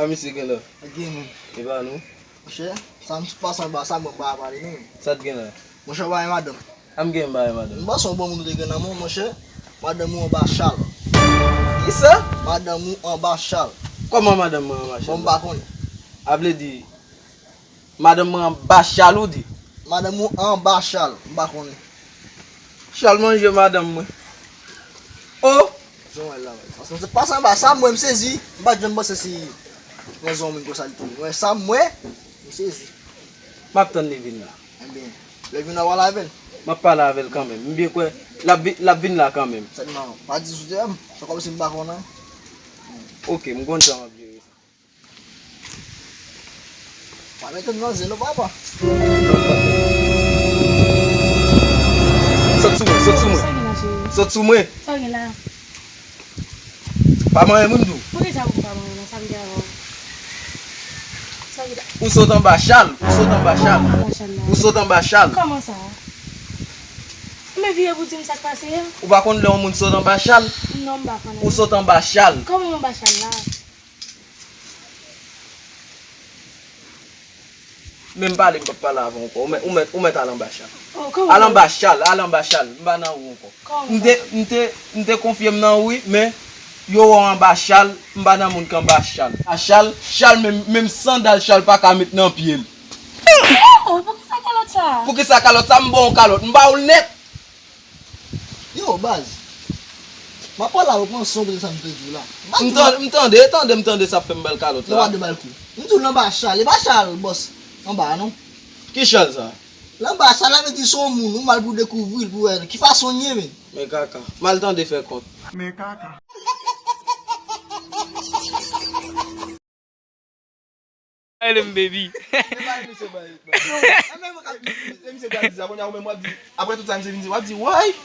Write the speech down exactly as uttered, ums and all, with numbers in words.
A misye gen la. Gen, men. E pa nou. Monchè, sa m sot pase anba, sa mwen pa pale, non. Sa t gen la? Monchè, w pa gen madanm. A m gen bagay madanm. M panse yon bon moun ou te gen nan men w, monchè. Madanm ou anba chal. Kisa? Madanm ou anba chal. Kòman madanm mwen anba chal? Bon, m pa konnen. A vle di, madanm mwen anba chal ou di? Madanm ou anba chal, m pa konnen. Chal manje madanm mwen. Oh! Jan w wè l la, paske se pase anba sa, mwen m sezi. M pa t janm panse si mwen se yon moun konsa li te ye. Mwen sa m wè, m sezi. M ap tann li vin la. Ebyen, lè l vin la, w pale avè l. M ap pale avè l kanmenm. M byen kwè l ap vi-, l ap vin la kanmenm. Sèlman, pa di sou tè m, se kòmsi m pa konnen. Ok, m konn jan m ap jere sa. Pa mete m nan zen non, papa. Sot sou mwen, sot sou mwen. Sa gen la, cheri? Sot sou mwen. Sa gen la? Pa manyen moun tou. Poukisa pou m pa manyen nan sa m gen avè w? Sa gen la? Ou sot anba chal, ou sot anba chal. Kòman anba chal la? Ou sot anba chal. Kòman sa? Men vire pou di m sa k pase a? Ou pa konn lè yon moun sot anba chal? Non, m pa konnen. Ou sot anba chal. Kòman m anba chal la? Men m pale, m p ap pale avè w ankò. Ou mèt, ou mèt, ou mèt al anba chal. Oh, kòman? Al anba chal, al anba chal. M pa nan ou ankò. Kòman? M te, m te, m te konfye m nan ou, wi, men yo wè w anba chal, m pa nan moun k anba chal. A chal, chal menm, menm sandal chal pa ka met nan pye l. Oh, poukisa kalòt sa? Poukisa kalòt sa? M ba w kalòt, m ba w l nèt. Yo, baz. M ap pale avè w, pran son pou sa m te di w la. M pa di w. M tan-, m tande, tande, m tande sa fè m ba l kalòt la. Yo, pa de ba l kou. M di w l anba chal, e pa chal, bòs, anba a non. Ki chal sa? L anba chal la vle di se yon moun, ou mal pou dekouvri l, pou wè ki fason l ye, men. Men kaka. M al tande fè kont. Men kaka. Rele m baby. Se pa misye bay, bay. A, men mwen ka di, se misye ka di sa, kounye a ou menm w ap di, apre tout sa misye vin di, w ap di, way!